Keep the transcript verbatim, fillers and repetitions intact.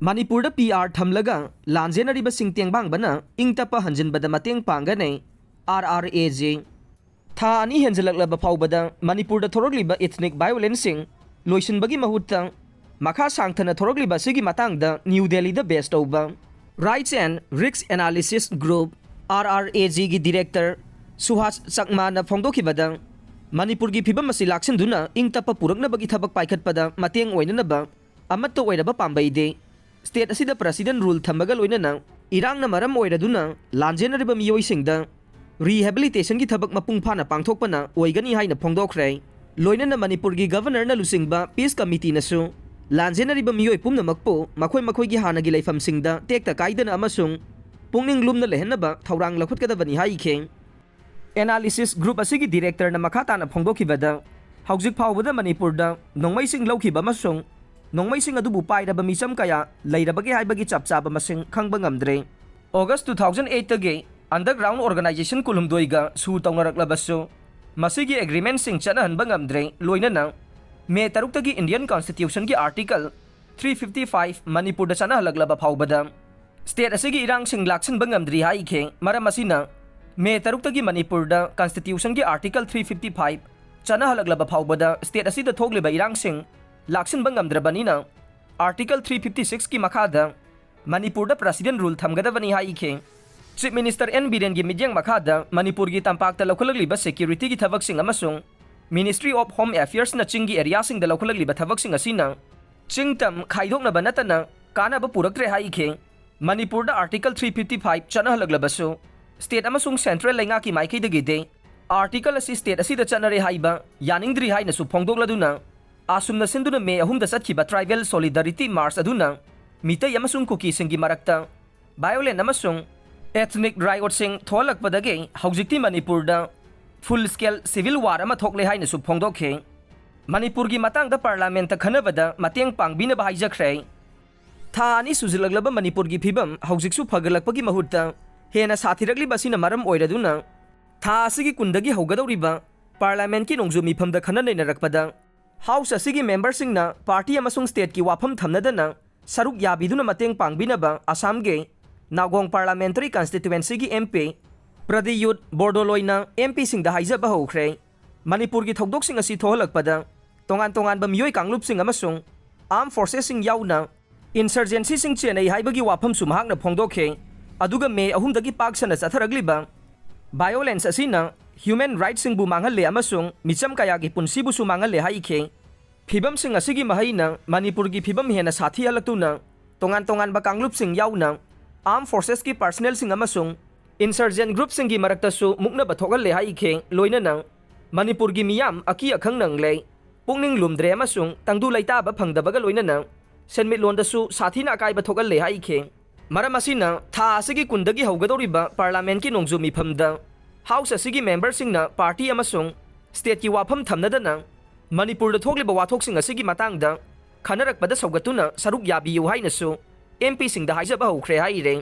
ꯃꯅꯤꯄꯨꯔꯗ P R ꯊꯝꯂꯒ ꯂꯥꯟꯖꯦꯟꯅꯔꯤꯕꯁꯤꯡ ꯇꯦꯡꯕꯥꯡꯕꯅ ꯏꯪ ꯇꯞꯄ ꯍꯟꯖꯤꯟꯕꯗ ꯃꯇꯦꯡ ꯄꯥꯡꯒꯅꯤ, ꯑꯥꯔ ꯑꯥꯔ ꯑꯦ ꯖꯤ꯫ ꯊꯥ ꯑꯅꯤ ꯍꯦꯟꯖꯜꯂꯛꯂꯕ ꯐꯥꯎꯕꯗ ꯃꯅꯤꯄꯨꯔꯗ ꯊꯣꯔꯛꯂꯤꯕ ethnic violenceꯁꯤꯡ ꯂꯣꯏꯁꯤꯟꯕꯒꯤ ꯃꯍꯨꯠꯇ ꯃꯈꯥ ꯁꯥꯡꯊꯅ ꯊꯣꯔꯛꯂꯤꯕ ꯑꯁꯤꯒꯤ ꯃꯇꯥꯡꯗ ꯅ꯭ꯌꯨ ꯗꯦꯜꯂꯤꯗ base ꯇꯧꯕ Rights and Risk Analysis Group, R R A ꯖꯤꯒꯤ director ꯁꯨꯍꯥꯁ ꯆꯛꯃꯥꯅ ꯐꯣꯡꯗꯣꯛꯈꯤꯕꯗ, ꯃꯅꯤꯄꯨꯔꯒꯤ ꯐꯤꯕꯝ ꯑꯁꯤ ꯂꯥꯛꯁꯤꯟꯗꯨꯅ ꯏꯪ ꯇꯞꯄ ꯄꯨꯔꯛꯅꯕꯒꯤ ꯊꯕꯛ ꯄꯥꯏꯈꯠꯄꯗ ꯃꯇꯦꯡ ꯑꯣꯏꯅꯅꯕ ꯑꯃꯠꯇ ꯑꯣꯏꯔꯕ ꯄꯥꯝꯕꯩꯗꯤ state ꯑꯁꯤꯗ president rule ꯊꯝꯕꯒ ꯂꯣꯏꯅꯅ ꯏꯔꯥꯡꯅ ꯃꯔꯝ ꯑꯣꯏꯔꯗꯨꯅ ꯂꯥꯟꯖꯦꯟꯅꯔꯤꯕ ꯃꯤꯑꯣꯏꯁꯤꯡꯗ rehabilitationꯒꯤ ꯊꯕꯛ ꯃꯄꯨꯡ ꯐꯥꯅ ꯄꯥꯡꯊꯣꯛꯄꯅ ꯑꯣꯏꯒꯅꯤ ꯍꯥꯏꯅ ꯐꯣꯡꯗꯣꯛꯈ꯭ꯔꯦ꯫ ꯂꯣꯏꯅꯅ ꯃꯅꯤꯄꯨꯔꯒꯤ governorꯅ ꯂꯨꯆꯤꯡꯕ peace committeeꯅꯁꯨ ꯂꯥꯟꯖꯦꯟꯅꯔꯤꯕ ꯃꯤꯑꯣꯏ ꯄꯨꯝꯅꯃꯛꯄꯨ ꯃꯈꯣꯏ ꯃꯈꯣꯏꯒꯤ ꯍꯥꯟꯅꯒꯤ ꯂꯩꯐꯝꯁꯤꯡꯗ ꯇꯦꯛꯇ ꯀꯥꯏꯗꯅ ꯑꯃꯁꯨꯡ ꯄꯨꯛꯅꯤꯡ ꯂꯨꯝꯅ ꯂꯩꯍꯟꯅꯕ ꯊꯧꯔꯥꯡ ꯂꯧꯈꯠꯀꯗꯕꯅꯤ ꯍꯥꯏꯈꯤ꯫ Analysis Group ꯑꯁꯤꯒꯤ directorꯅ ꯃꯈꯥ ꯇꯥꯅ ꯐꯣꯡꯗꯣꯛꯈꯤꯕꯗ, ꯍꯧꯖꯤꯛ ꯐꯥꯎꯕꯗ ꯃꯅꯤꯄꯨꯔꯗ ꯅꯣꯡꯃꯩꯁꯤꯡ ꯂꯧꯈꯤꯕ ꯑꯃꯁꯨꯡ ꯅꯣꯡꯃꯩꯁꯤꯡ ꯑꯗꯨꯕꯨ ꯄꯥꯏꯔꯕ ꯃꯤꯆꯝ ꯀꯌꯥ ꯂꯩꯔꯕꯒꯦ ꯍꯥꯏꯕꯒꯤ ꯆꯞ ꯆꯥꯕ ꯃꯁꯤꯡ ꯈꯪꯕ ꯉꯝꯗ꯭ꯔꯤ꯫ August two thousand eightꯇꯒꯤ underground organization ꯀꯨꯟꯍꯨꯝꯗꯣꯏꯒ ꯁꯨ ꯇꯧꯅꯔꯛꯂꯕꯁꯨ, ꯃꯁꯤꯒꯤ agreementꯁꯤꯡ ꯆꯠꯅꯍꯟꯕ ꯉꯝꯗ꯭ꯔꯦ꯫ ꯂꯣꯏꯅꯅ May ꯇꯔꯨꯛꯇꯒꯤ Indian Constitutionꯒꯤ Article three fifty five ꯃꯅꯤꯄꯨꯔꯗ ꯆꯠꯅꯍꯜꯂꯛꯂꯕ ꯐꯥꯎꯕꯗ state ꯑꯁꯤꯒꯤ ꯏꯔꯥꯡꯁꯤꯡ ꯂꯥꯛꯁꯤꯟꯕ ꯉꯝꯗ꯭ꯔꯤ ꯍꯥꯏꯈꯤ꯫ ꯃꯔꯝ ꯑꯁꯤꯅ, May ꯇꯔꯨꯛꯇꯒꯤ ꯃꯅꯤꯄꯨꯔꯗ Constitutionꯒꯤ Article three fifty five ꯆꯠꯅꯍꯜꯂꯛꯂꯕ ꯐꯥꯎꯕꯗ state ꯑꯁꯤꯗ ꯊꯣꯛꯂꯤꯕ ꯏꯔꯥꯡꯁꯤꯡ ꯂꯥꯛꯁꯤꯟꯕ ꯉꯝꯗ꯭ꯔꯕꯅꯤꯅ, Article three fifty sixꯀꯤ ꯃꯈꯥꯗ ꯃꯅꯤꯄꯨꯔꯗ president rule ꯊꯝꯒꯗꯕꯅꯤ ꯍꯥꯏꯈꯤ꯫ Chief Minister N ꯕꯤꯔꯦꯟꯒꯤ ꯃꯤꯠꯌꯦꯡ ꯃꯈꯥꯗ ꯃꯅꯤꯄꯨꯔꯒꯤ ꯇꯝꯄꯥꯛꯇ ꯂꯧꯈꯠꯂꯛꯂꯤꯕ securityꯒꯤ ꯊꯕꯛꯁꯤꯡ ꯑꯃꯁꯨꯡ Ministry of Home Affairsꯅ ꯆꯤꯡꯒꯤ areaꯁꯤꯡꯗ ꯂꯧꯈꯠꯂꯛꯂꯤꯕ ꯊꯕꯛꯁꯤꯡ ꯑꯁꯤꯅ ꯆꯤꯡ ꯇꯝ ꯈꯥꯏꯗꯣꯛꯅꯕ ꯅꯠꯇꯅ ꯀꯥꯟꯅꯕ ꯄꯨꯔꯛꯇ꯭ꯔꯦ ꯍꯥꯏꯈꯤ꯫ ꯃꯅꯤꯄꯨꯔꯗ Article three fifty five ꯆꯠꯅꯍꯜꯂꯛꯂꯕꯁꯨ, state ꯑꯃꯁꯨꯡ central ꯂꯩꯉꯥꯛꯀꯤ ꯃꯥꯏꯀꯩꯗꯒꯤꯗꯤ Article ꯑꯁꯤ state ꯑꯁꯤꯗ ꯆꯠꯅꯔꯦ ꯍꯥꯏꯕ ꯌꯥꯅꯤꯡꯗ꯭ꯔꯤ ꯍꯥꯏꯅꯁꯨ ꯐꯣꯡꯗꯣꯛꯂꯗꯨꯅ, ꯑꯁꯨꯝꯅ ꯁꯤꯟꯗꯨꯅ May ꯑꯍꯨꯝꯗ ꯆꯠꯈꯤꯕ Tribal Solidarity March ꯑꯗꯨꯅ ꯃꯤꯇꯩ ꯑꯃꯁꯨꯡ ꯀꯨꯀꯤꯁꯤꯡꯒꯤ ꯃꯔꯛꯇ violent ꯑꯃꯁꯨꯡ ethnic riotꯁꯤꯡ ꯊꯣꯛꯍꯜꯂꯛꯄꯗꯒꯤ ꯍꯧꯖꯤꯛꯇꯤ ꯃꯅꯤꯄꯨꯔꯗ full scale civil war ꯑꯃ ꯊꯣꯛꯂꯦ ꯍꯥꯏꯅꯁꯨ ꯐꯣꯡꯗꯣꯛꯈꯤ꯫ ꯃꯅꯤꯄꯨꯔꯒꯤ ꯃꯇꯥꯡꯗ parliamentꯇ ꯈꯟꯅꯕꯗ ꯃꯇꯦꯡ ꯄꯥꯡꯕꯤꯅꯕ ꯍꯥꯏꯖꯈ꯭ꯔꯦ꯫ ꯊꯥ ꯑꯅꯤ ꯁꯨꯖꯤꯜꯂꯛꯂꯕ ꯃꯅꯤꯄꯨꯔꯒꯤ ꯐꯤꯕꯝ ꯍꯧꯖꯤꯛꯁꯨ ꯐꯒꯠꯂꯛꯄꯒꯤ ꯃꯍꯨꯠꯇ ꯍꯦꯟꯅ ꯁꯥꯊꯤꯔꯛꯂꯤꯕ ꯑꯁꯤꯅ ꯃꯔꯝ ꯑꯣꯏꯔꯗꯨꯅ, ꯊꯥ ꯑꯁꯤꯒꯤ ꯀꯨꯟꯗꯒꯤ ꯍꯧꯒꯗꯧꯔꯤꯕ parliamentꯀꯤ ꯅꯣꯡꯖꯨ ꯃꯤꯐꯝꯗ ꯈꯟꯅ ꯅꯩꯅꯔꯛꯄꯗ, House ꯑꯁꯤꯒꯤ memberꯁꯤꯡꯅ party ꯑꯃꯁꯨꯡ stateꯀꯤ ꯋꯥꯐꯝ ꯊꯝꯅꯗꯅ ꯁꯔꯨꯛ ꯌꯥꯕꯤꯗꯨꯅ ꯃꯇꯦꯡ ꯄꯥꯡꯕꯤꯅꯕ ꯑꯁꯥꯝꯒꯤ ꯅꯥꯒꯣꯡ ꯄꯥꯔꯂꯥꯃꯦꯟꯇꯔꯤ ꯀꯟꯁꯇꯤꯇ꯭ꯌꯨꯑꯦꯟꯁꯤꯒꯤ ꯑꯦꯝ ꯄꯤ ꯄ꯭ꯔꯗꯤꯌꯨꯠ ꯕꯣꯔꯗꯣꯂꯣꯏꯅ ꯑꯦꯝ ꯄꯤꯁꯤꯡꯗ ꯍꯥꯏꯖꯕ ꯍꯧꯈ꯭ꯔꯦ꯫ ꯃꯅꯤꯄꯨꯔꯒꯤ ꯊꯧꯗꯣꯛꯁꯤꯡ ꯑꯁꯤ ꯊꯣꯛꯍꯜꯂꯛꯄꯗ ꯇꯣꯉꯥꯟ ꯇꯣꯉꯥꯟꯕ ꯃꯤꯑꯣꯏ ꯀꯥꯡꯂꯨꯞꯁꯤꯡ ꯑꯃꯁꯨꯡ ꯑꯥꯔꯝ ꯐꯣꯔꯁꯦꯁꯁꯤꯡ ꯌꯥꯎꯅ ꯏꯟꯁꯔꯖꯦꯟꯁꯤꯁꯤꯡ ꯆꯦꯟꯅꯩ ꯍꯥꯏꯕꯒꯤ ꯋꯥꯐꯝꯁꯨ ꯃꯍꯥꯛꯅ ꯐꯣꯡꯗꯣꯛꯈꯤ꯫ ꯑꯗꯨꯒ ꯃꯦ ꯑꯍꯨꯝꯗꯒꯤ ꯄꯥꯛ ꯁꯟꯅ ꯆꯠꯊꯔꯛꯂꯤꯕ ꯚꯥꯏꯑꯣꯂꯦꯟꯁ ꯑꯁꯤꯅ ꯍ꯭ꯌꯨꯃꯦꯟ ꯔꯥꯏꯠꯁꯤꯡꯕꯨ ꯃꯥꯡꯍꯜꯂꯦ ꯑꯃꯁꯨꯡ ꯃꯤꯆꯝ ꯀꯌꯥꯒꯤ ꯄꯨꯟꯁꯤꯕꯨꯁꯨ ꯃꯥꯡꯍꯜꯂꯦ ꯍꯥꯏꯈꯤ꯫ ꯐꯤꯕꯝꯁꯤꯡ ꯑꯁꯤꯒꯤ ꯃꯍꯩꯅ ꯃꯅꯤꯄꯨꯔꯒꯤ ꯐꯤꯕꯝ ꯍꯦꯟꯅ ꯁꯥꯊꯤꯍꯜꯂꯛꯇꯨꯅ ꯇꯣꯉꯥꯟ ꯇꯣꯉꯥꯟꯕ ꯀꯥꯡꯂꯨꯞꯁꯤꯡ ꯌꯥꯎꯅ ꯑꯥꯔꯝ ꯐꯣꯔꯁꯦꯁꯀꯤ ꯄꯥꯔꯁꯅꯦꯜꯁꯤꯡ ꯑꯃꯁꯨꯡ ꯏꯟꯁꯔꯖꯦꯟ ꯒ꯭ꯔꯨꯞꯁꯤꯡꯒꯤ ꯃꯔꯛꯇꯁꯨ ꯃꯨꯛꯅꯕ ꯊꯣꯛꯍꯜꯂꯦ ꯍꯥꯏꯈꯤ꯫ ꯂꯣꯏꯅꯅ ꯃꯅꯤꯄꯨꯔꯒꯤ ꯃꯤꯌꯥꯝ ꯑꯀꯤ ꯑꯈꯪ ꯅꯪꯂꯦ, ꯄꯨꯛꯅꯤꯡ ꯂꯨꯝꯗ꯭ꯔꯦ ꯑꯃꯁꯨꯡ ꯇꯪꯗꯨ ꯂꯩꯇꯥꯕ ꯐꯪꯗꯕꯒ ꯂꯣꯏꯅꯅ ꯁꯦꯟꯃꯤꯠꯂꯣꯟꯗꯁꯨ ꯁꯥꯊꯤꯅ ꯑꯀꯥꯏꯕ ꯊꯣꯛꯍꯜꯂꯦ ꯍꯥꯏꯈꯤ꯫ ꯃꯔꯝ ꯑꯁꯤꯅ ꯊꯥ ꯑꯁꯤꯒꯤ ꯀꯨꯟꯗꯒꯤ ꯍꯧꯒꯗꯧꯔꯤꯕ ꯄꯥꯔꯂꯥꯃꯦꯟꯠꯀꯤ ꯅꯣꯡꯖꯨ ꯃꯤꯐꯝꯗ ꯍꯥꯎꯁ ꯑꯁꯤꯒꯤ ꯃꯦꯝꯕꯔꯁꯤꯡꯅ ꯄꯥꯔꯇꯤ ꯑꯃꯁꯨꯡ ꯁ꯭ꯇꯦꯠꯀꯤ ꯋꯥꯐꯝ ꯊꯝꯅꯗꯅ ꯃꯅꯤꯄꯨꯔꯗ ꯊꯣꯛꯂꯤꯕ ꯋꯥꯊꯣꯛꯁꯤꯡ ꯑꯁꯤꯒꯤ ꯃꯇꯥꯡꯗ ꯈꯟꯅꯔꯛꯄꯗ ꯁꯧꯒꯠꯇꯨꯅ ꯁꯔꯨꯛ ꯌꯥꯕꯤꯌꯨ ꯍꯥꯏꯅꯁꯨ ꯑꯦꯝ ꯄꯤꯁꯤꯡꯗ ꯍꯥꯏꯖꯕ ꯍꯧꯈ꯭ꯔꯦ ꯍꯥꯏꯔꯦ꯫